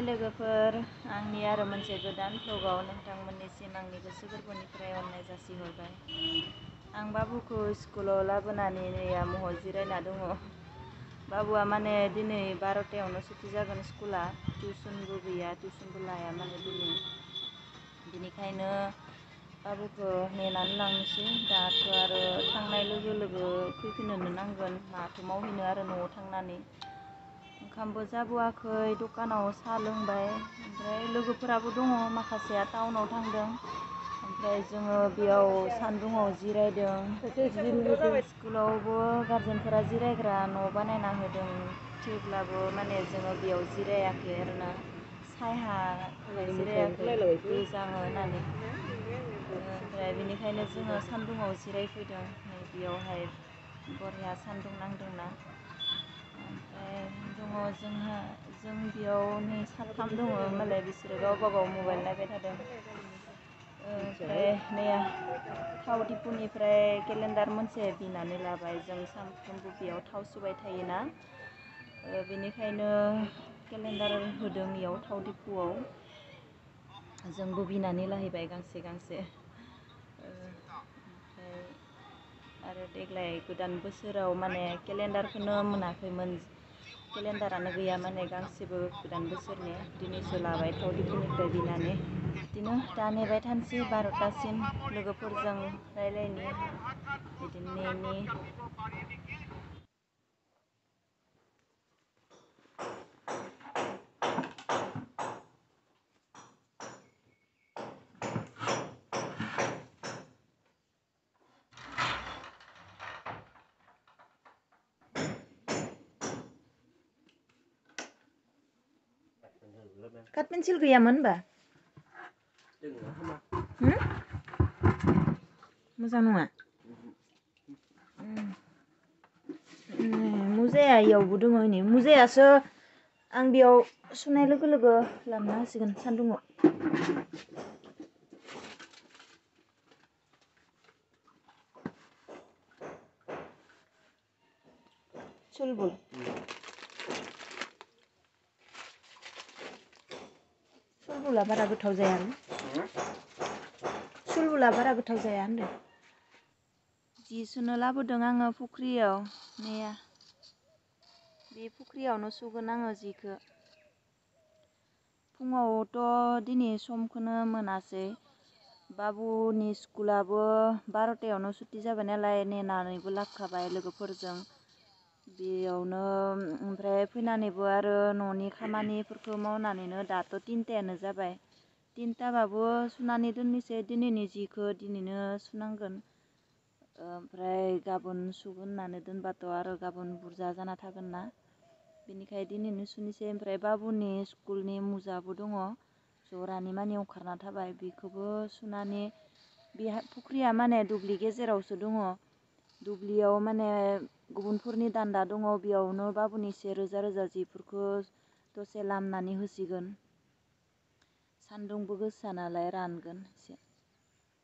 हाय लोगोफोर, आंनि आरो मोनसे गोदान भ्लगाव नोंथांमोननिसिम आंनि गोसो गोरबोनिफ्राय अननाय जासिहरबाय। आं बाबुखौ स्कुलाव लाबोनानै नैया महर जिरायना दङ। बाबुआ माने दिनै 12टायावनो सुथि जागोन स्कुला, टिउसनबो गैया, टिउसनबो लाया माने दिनै। बेनिखायनो बाबुखौ नेनानै लांनोसै। दाथ' आरो थांनाय लोगो लोगो फैफिननोनो नांगोन, माथो मावहैनो आरो न'आव थांनानै। ओंखामबो जाबोआखै, दखानाव साहा लोंबाय, ओमफ्राय लोगोफोराबो दङ, माखासेया टाउनाव थांदों। ओमफ्राय जोङो बेयाव सान्दुङाव जिरायदों। स्कुलावबो गारजेनफोरा जिरायग्रा न' बानायना होदों, थेवब्लाबो माने जोङो बेयाव जिरायाखै आरोना, सायहा जिरायाखै, गोजाङो होननानै। ओमफ्राय बेनिखायनो जोङो सान्दुङाव जिरायफैदों। नै बेयावहाय बरिया सान्दुं नांदोंना। ओमफ्राय दङ जों बेयाव नै साथाम दङ, मालाय बिसोरो गावबा गाव मबाइल नायबाय थादों। ओमफ्राय नैया थाव दिपुनिफ्राय केलेन्डार मोनसे बिनानै लाबाय। जों सानफ्रोमबो बेयाव थाव सोबाय थायोना, बेनिखायनो केलेन्डार होदों इयाव थाव दिपुआव। जोंबो बिनानै लाहैबाय गांसे गांसे। ओमफ्राय आरो देग्लाय गोदान बोसोराव माने केलेन्डारखौनो मोनाखैमोन, केलेन्डारानो गैया माने गांसेबो गोदान बोसोरनि। दिनैसो लाबाय थाव दिपुनिफ्राय बिनानै। बिदिनो दा नेबाय थानोसै 12टासिम, लोगोफोरजों रायलायनि, बिदिनो नेनि। काट पेन्सिल गैयामोन होनबा? मोजां नङा? मुजाया इयावबो दङ नै, मुजायासो आं बेयाव सुनाय लोगो लोगो लांना होसिगोन सान्दुङाव। सुलबुल सुलबुला बारा गोथाव जायालै, सुलबुला बारा गोथाव जाया होनदों। जि सुनो लाबोदों आङो फुख्रियाव, नैया बे फुख्रियावनो सुगोन आङो जिखौ। फुङावथ' दिनै समखौनो मोनासै, बाबुनि स्कुलाबो 12टायावनो सुथि जाबाय नालाय, नेनानैबो लाबोखाबाय लोगोफोरजों बेयावनो। ओमफ्राय फैनानैबो आरो न'नि खामानिफोरखौ मावनानैनो दाथ' 3टायानो जाबाय। 3टाबाबो सुनानै दोननोसै, दिनैनि जिखौ दिनैनो सुनांगोन। ओमफ्राय गाबोन सुगोन होननानै दोनबाथ' आरो गाबोन बुरजा जाना थागोन ना, बेनिखायनो दिनैनो सुनोसै। ओमफ्राय बाबुनि स्कुलनि मुजाबो दङ, जरानि मानि अंखारना थाबाय, बेखौबो सुनानै। बे फुख्रिया माने दुब्लि गेजेरावसो दङ, दुब्लियाव माने गुबुनफोरनि दान्दा दङ, बेयावनो बाबुनि एसे रोजा रोजा जिफोरखौ दसे लामनानै होसिगोन। सान्दुंबो गोसा नालाय रानगोन एसे।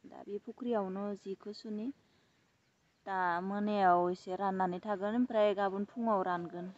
दा बे फुख्रियावनो जिखौ सुनि, दा मोनायाव एसे राननानै थागोन, ओमफ्राय गाबोन फुङाव रानगोन।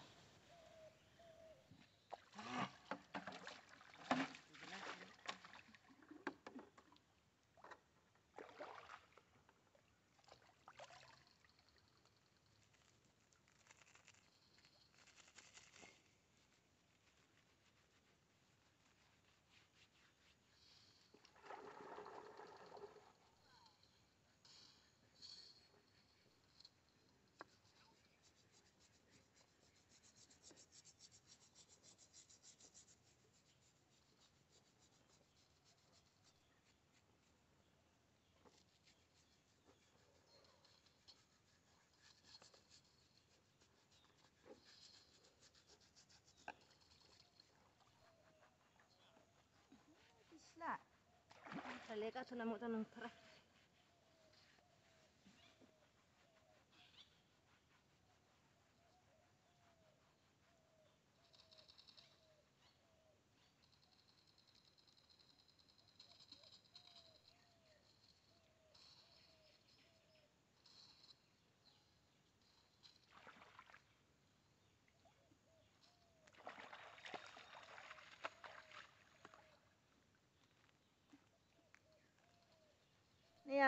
Legatuna mo tanong tara.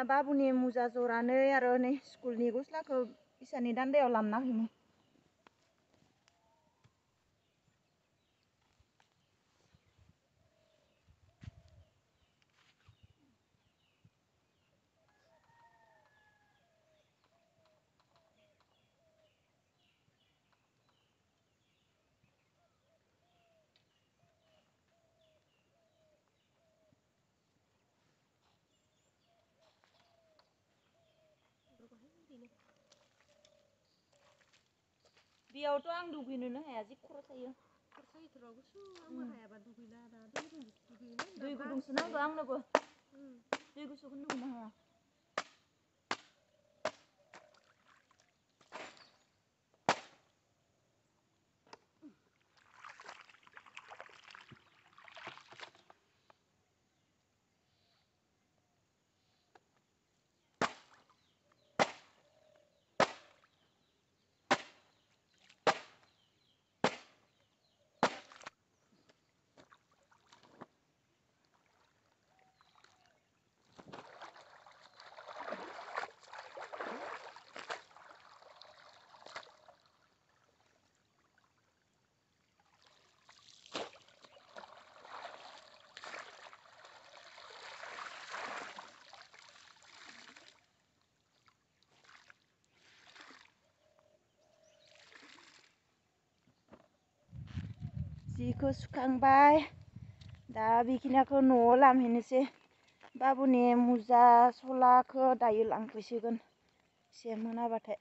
बाबुनि मुजा जरानै आरो नै स्कुलनि गस्लाखौ इसानि दान्दायाव लामना हैनि बेयावथ' आं दुगैनोनो हाया जि खर' सायो दै गुदुंसो नांगौ आंनोबो दै गुसुखौनो दुगैनो हाया जिखौ सुखांबाय दा बेखिनिखौ न'आव लामहैनोसै बाबुनि मुजा सलाखौ दायो लांफैसिगोन एसे मोनाबाथाय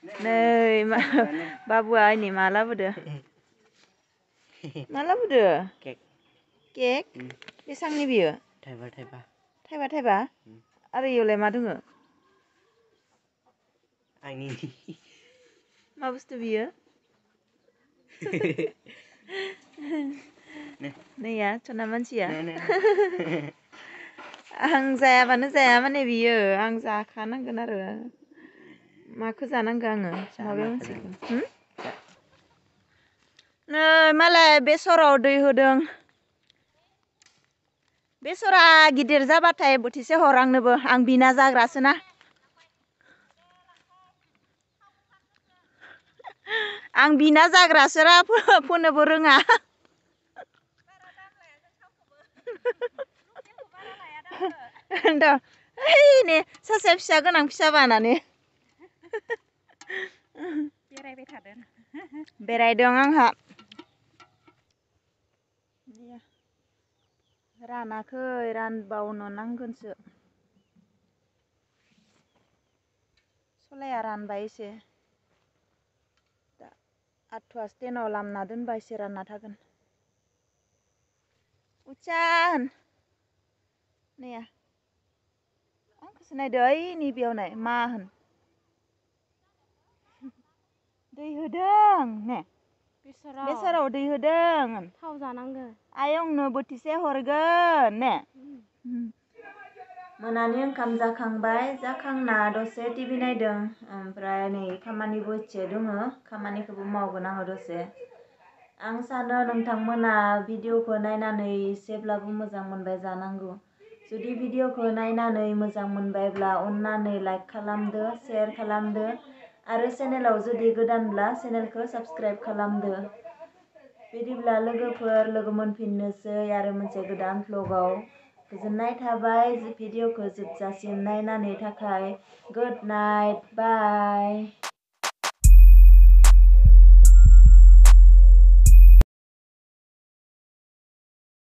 नै बाबुआ नै मा लाबोदो मा लाबोदो केक बेसांनि बियो थाइबा आरो इयावलाय मा दोङो आंनि मा बुस्थु बियो नैया सना मानसिया आं जायाबानो जाया माने बियो आं जाखानांगोन आरो माखौ जानांगौ आङो माबे मोनसेखौ नै मालाय बेसराव दै होदों बेसरा गिदिर जाबाथाय बोथिसे हर आंनोबो आं बिना जाग्रासोना आं बिना जाग्रासोरा फोनोबो रोङा ने सासे फिसा गोनां फिसा बानानै बेरायबाय थादों बेरायदों आंहा रानाखै रानबावनो नांगोनसो सलाया रानबाय एसे दा 8:10 लामना दोनबा एसे रानना थागोन उचान नैया आंखौसो नायदो ओइ नैबेयाव नाय मा होन दै होदों ने बेसराव दै होदों थाव जानांगौ आयंनो बोथिसे हरगोन ने मोनानि ओंखाम जाखांबाय जाखांना दसे टिभि नायदों ओमफ्राय नै खामानिबो एसे दङ खामानिखौबो मावगोन आङो दसे आं सानो नोंथांमोना भिडिअखौ नायनानै एसेब्लाबो मोजां मोनबाय जानांगौ जुदि भिडिअखौ नायनानै मोजां मोनबायब्ला अन्नानै लाइक खालामदो शेयार खालामदो आरो चेनेलाव जुदि गोदानब्ला चेनेलखौ साबस्क्राइब खालामदो बिदिब्ला लोगोफोर लोगो मोनफिननोसै आरो मोनसे गोदान भ्लगाव गोजोननाय थाबाय भिडिअखौ जोबजासिम नायनायनि थाखाय गुड नाइट बाय